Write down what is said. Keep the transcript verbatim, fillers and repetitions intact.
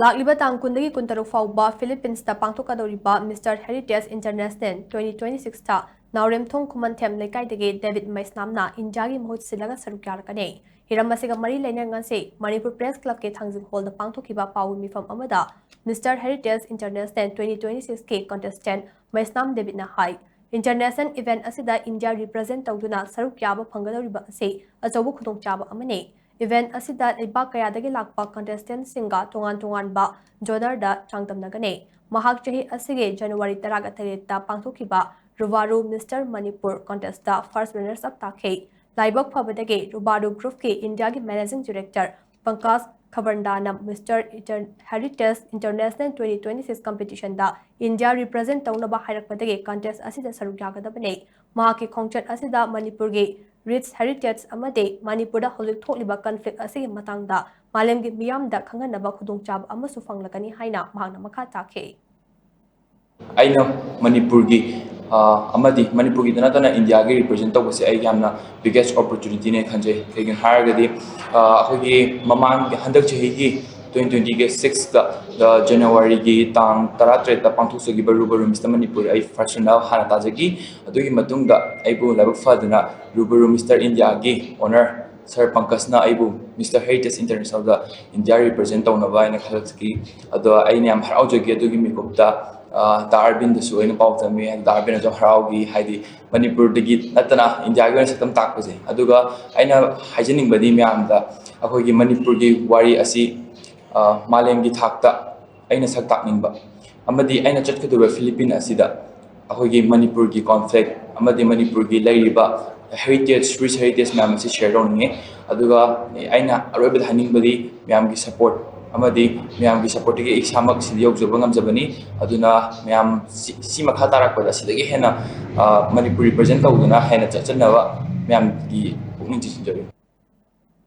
ꯂꯥꯛꯂꯤꯕ ꯇꯥꯡ ꯀꯨꯟꯗꯒꯤ ꯀꯨꯟꯇꯔꯨꯛ ꯐꯥꯎꯕ ꯐꯤꯂꯤꯄꯤꯟꯁꯇ ꯄꯥꯡꯊꯣꯛꯀꯗꯧꯔꯤꯕ mister heritage international twenty twenty ꯁꯤꯛꯁꯇ ꯅꯥꯎꯔꯦꯝꯊꯣꯡ ꯈꯨꯃꯟꯊꯦꯝ ꯂꯩꯀꯥꯏꯗꯒꯤ ꯗꯦꯕꯤꯠ ꯃꯩꯁꯅꯥꯝꯅ ꯏꯟꯗꯤꯌꯥꯒꯤ ꯃꯍꯨꯠ ꯁꯤꯜꯂꯒ ꯁꯔꯨꯛ ꯌꯥꯔꯛꯀꯅꯤ꯫ ꯍꯤꯔꯝ ꯑꯁꯤꯒ ꯃꯔꯤ ꯂꯩꯅꯅ ꯉꯁꯤ ꯃꯅꯤꯄꯨꯔ ꯄ꯭ꯔꯦꯁ ꯀ꯭ꯂꯕꯀꯤ ꯊꯥꯡꯖꯤꯡ ꯍꯣꯜꯗ ꯄꯥꯡꯊꯣꯛꯈꯤꯕ ꯄꯥꯎꯒꯤ ꯃꯤꯐꯝ ꯑꯃꯗ mister heritage international twenty twenty ꯁꯤꯛꯁꯀꯤ ꯀꯟꯇꯦꯁꯇꯦꯟ ꯃꯩꯁꯅꯥꯝ ꯗꯦꯕꯤꯠꯅ ꯍꯥꯏ, ꯏꯟꯇꯔꯅꯦꯁꯅꯦꯜ ꯏꯚꯦꯟꯠ ꯑꯁꯤꯗ ꯏꯟꯗꯤꯌꯥ ꯔꯤꯄ꯭ꯔꯖꯦꯟꯠ ꯇꯧꯗꯨꯅ ꯁꯔꯨꯛ ꯌꯥꯕ ꯐꯪꯒꯗꯧꯔꯤꯕ ꯑꯁꯤ ꯑꯆꯧꯕ ꯈꯨꯗꯣꯡꯆꯥꯕ ꯑꯃꯅꯤ꯫ ꯏꯚꯦꯟꯠ ꯑꯁꯤꯗ ꯂꯩꯕꯥꯛ ꯀꯌꯥꯗꯒꯤ ꯂꯥꯛꯄ ꯀꯟꯇꯦꯁꯇꯦꯟꯠꯁꯤꯡꯒ ꯇꯣꯉꯥꯟ ꯇꯣꯉꯥꯟꯕ ꯖꯣꯅꯔꯗ ꯆꯥꯡꯗꯝꯅꯒꯅꯤ꯫ ꯃꯍꯥꯛ ꯆꯍꯤ ꯑꯁꯤꯒꯤ ꯖꯅꯋꯥꯔꯤ ꯇꯔꯥꯒ ꯇꯔꯦꯠꯇ ꯄꯥꯡꯊꯣꯛꯈꯤꯕ Rubaru mister Manipur contest first runners up ꯇꯥꯈꯤ꯫ ꯂꯥꯏꯕꯛ ꯐꯕꯗꯒꯤ ꯔꯨꯕꯥꯔꯨ ꯒ꯭ꯔꯨꯞꯀꯤ ꯏꯟꯗꯤꯌꯥꯒꯤ ꯃꯦꯅꯦꯖꯤꯡ ꯗꯤꯔꯦꯛꯇꯔ ꯄꯪꯀꯖ ꯈꯕꯔꯗꯥꯅ mister inter-, heritage international twenty twenty six ꯀꯝꯄꯤꯇꯤꯁꯟꯗ ꯏꯟꯗꯤꯌꯥ ꯔꯤꯄ꯭ꯔꯖꯦꯟꯠ ꯇꯧꯅꯕ ꯍꯥꯏꯔꯛꯄꯗꯒꯤ ꯀꯟꯇꯦꯁ ꯑꯁꯤꯗ ꯁꯔꯨꯛ ꯌꯥꯒꯗꯕꯅꯤ꯫ ꯃꯍꯥꯛꯀꯤ ꯈꯣꯡꯆꯠ ꯑꯁꯤꯗ ꯃꯅꯤꯄꯨꯔꯒꯤ ꯔꯤꯆ ꯍꯦꯔꯤꯇꯦꯖ ꯑꯃꯗꯤ ꯃꯅꯤꯄꯨꯔꯗ ꯍꯧꯖꯤꯛ ꯊꯣꯛꯂꯤꯕ ꯀꯟꯐ꯭ꯂꯤꯛ ꯑꯁꯤꯒꯤ ꯃꯇꯥꯡꯗ ꯃꯥꯂꯦꯝꯒꯤ ꯃꯤꯌꯥꯝꯗ ꯈꯪꯍꯟꯅꯕ ꯈꯨꯗꯣꯡꯆꯥꯕ ꯑꯃꯁꯨ ꯐꯪꯂꯒꯅꯤ ꯍꯥꯏꯅ ꯃꯍꯥꯛꯅ ꯃꯈꯥ ꯇꯥꯈꯤ꯫ ꯑꯩꯅ ꯃꯅꯤꯄꯨꯔꯒꯤ, ꯑ, ꯑꯃꯗꯤ ꯃꯅꯤꯄꯨꯔꯒꯤꯗ ꯅꯠꯇꯅ ꯏꯟꯗꯤꯌꯥꯒꯤ ꯔꯤꯄ꯭ꯔꯖꯦꯟꯠ ꯇꯧꯕꯁꯦ ꯑꯩꯒꯤ ꯌꯥꯝꯅ ꯕꯤꯒꯦꯁ ꯑꯣꯄꯣꯔꯆꯨꯅꯤꯇꯤꯅꯦ ꯈꯟꯖꯩ꯫ ꯀꯩꯒꯤꯅꯣ ꯍꯥꯏꯔꯒꯗꯤ, ꯑ, ꯑꯩꯈꯣꯏꯒꯤ ꯃꯃꯥꯡꯒꯤ, ꯍꯟꯗꯛ ꯆꯍꯤꯒꯤ ꯇ꯭ꯋꯦꯟꯇꯤ ꯇ꯭ꯋꯦꯟꯇꯤꯒꯤ ꯁꯤꯛꯁꯇ, ꯑ, ꯖꯅꯋꯥꯔꯤꯒꯤ ꯇꯥꯡ ꯇꯔꯥꯇꯔꯦꯠꯇ ꯄꯥꯡꯊꯣꯛꯆꯈꯤꯕ ꯔꯨꯕꯥꯔꯨ ꯃꯤꯁꯇꯔ ꯃꯅꯤꯄꯨꯔ ꯑꯩ ꯐꯥꯔꯁ ꯔꯅꯔ ꯍꯥꯟꯅ ꯇꯥꯖꯈꯤ꯫ ꯑꯗꯨꯒꯤ ꯃꯇꯨꯡꯗ ꯑꯩꯕꯨ ꯂꯥꯏꯕꯛ ꯐꯗꯨꯅ ꯔꯨꯕꯥꯔꯨ ꯃꯤꯁꯇꯔ ꯏꯟꯗꯤꯌꯥꯒꯤ ꯑꯣꯅꯔ ꯁꯔ ꯄꯪꯀꯖꯅ ꯑꯩꯕꯨ ꯃꯤꯁꯇꯔ ꯍꯦꯔꯤꯇꯦꯖ ꯏꯟꯇꯔꯅꯦꯁꯅꯦꯜꯗ ꯏꯟꯗꯤꯌꯥ ꯔꯤꯄ꯭ꯔꯖꯦꯟꯠ ꯇꯧꯅꯕ ꯍꯥꯏꯅ ꯈꯜꯂꯛꯈꯤ꯫ ꯑꯗꯣ ꯑꯩꯅ ꯌꯥꯝ ꯍꯔꯥꯎꯖꯈꯤ ꯑꯗꯨꯒꯤ ꯃꯤꯀꯨꯞꯇ, ꯑ, ꯗꯥ ꯑꯔꯕꯤꯟꯗꯁꯨ ꯑꯩꯅ ꯄꯥꯎ ꯇꯝꯃꯤ꯫ ꯗꯥ ꯑꯔꯕꯤꯟꯅꯁꯨ ꯍꯔꯥꯎꯈꯤ, ꯍꯥꯏꯗꯤ ꯃꯅꯤꯄꯨꯔꯗꯒꯤ ꯅꯠꯇꯅ ꯏꯟꯗꯤꯌꯥꯒꯤ ꯑꯣꯏꯅ ꯁꯛꯇꯝ ꯇꯥꯛꯄꯁꯦ꯫ ꯑꯗꯨꯒ ꯑꯩꯅ ꯍꯥꯏꯖꯅꯤꯡꯕꯗꯤ ꯃꯌꯥꯝꯗ ꯑꯩꯈꯣꯏꯒꯤ ꯃꯅꯤꯄꯨꯔꯒꯤ ꯋꯥꯔꯤ ꯑꯁꯤ, ꯑ, ꯃꯥꯂꯦꯝꯒꯤ ꯊꯥꯛꯇ ꯑꯩꯅ ꯁꯛ ꯇꯥꯛꯅꯤꯡꯕ ꯑꯃꯗꯤ ꯑꯩꯅ ꯆꯠꯀꯗꯧꯔꯤꯕ ꯐꯤꯂꯤꯄꯤꯟ ꯑꯁꯤꯗ ꯑꯩꯈꯣꯏꯒꯤ ꯃꯅꯤꯄꯨꯔꯒꯤ ꯀꯣꯟꯐ꯭ꯂꯤꯛ ꯑꯃꯗꯤ ꯃꯅꯤꯄꯨꯔꯒꯤ ꯂꯩꯔꯤꯕ ꯍꯦꯔꯤꯇꯦꯖ, ꯔꯤꯆ ꯍꯦꯔꯤꯇꯦꯖ ꯃꯌꯥꯝ ꯑꯁꯤ ꯁꯤꯌꯔ ꯇꯧꯅꯤꯡꯉꯤ꯫ ꯑꯗꯨꯒ ꯑꯩꯅ ꯑꯔꯣꯏꯕꯗ ꯍꯥꯏꯅꯤꯡꯕꯗꯤ ꯃꯌꯥꯝꯒꯤ ꯁꯄꯣꯔꯠ ꯑꯃꯗꯤ ꯃꯌꯥꯝꯒꯤ ꯁꯄꯣꯔꯠꯇꯒꯤ ꯑꯩ ꯏꯁꯥꯃꯛ ꯁꯤꯗ ꯌꯧꯖꯕ ꯉꯝꯖꯕꯅꯤ꯫ ꯑꯗꯨꯅ ꯃꯌꯥꯝ ꯁꯤ, ꯁꯤ ꯃꯈꯥ ꯇꯥꯔꯛꯄꯗ ꯁꯤꯗꯒꯤ ꯍꯦꯟꯅ, ꯑ, ꯃꯅꯤꯄꯨꯔ ꯔꯤꯄ꯭ꯔꯖꯦꯟꯠ ꯇꯧꯗꯨꯅ ꯍꯦꯟꯅ ꯆꯠꯆꯅꯕ ꯃꯌꯥꯝꯒꯤ ꯄꯨꯛꯅꯤꯡ ꯆꯤꯡꯁꯤꯟꯖꯔꯤ꯫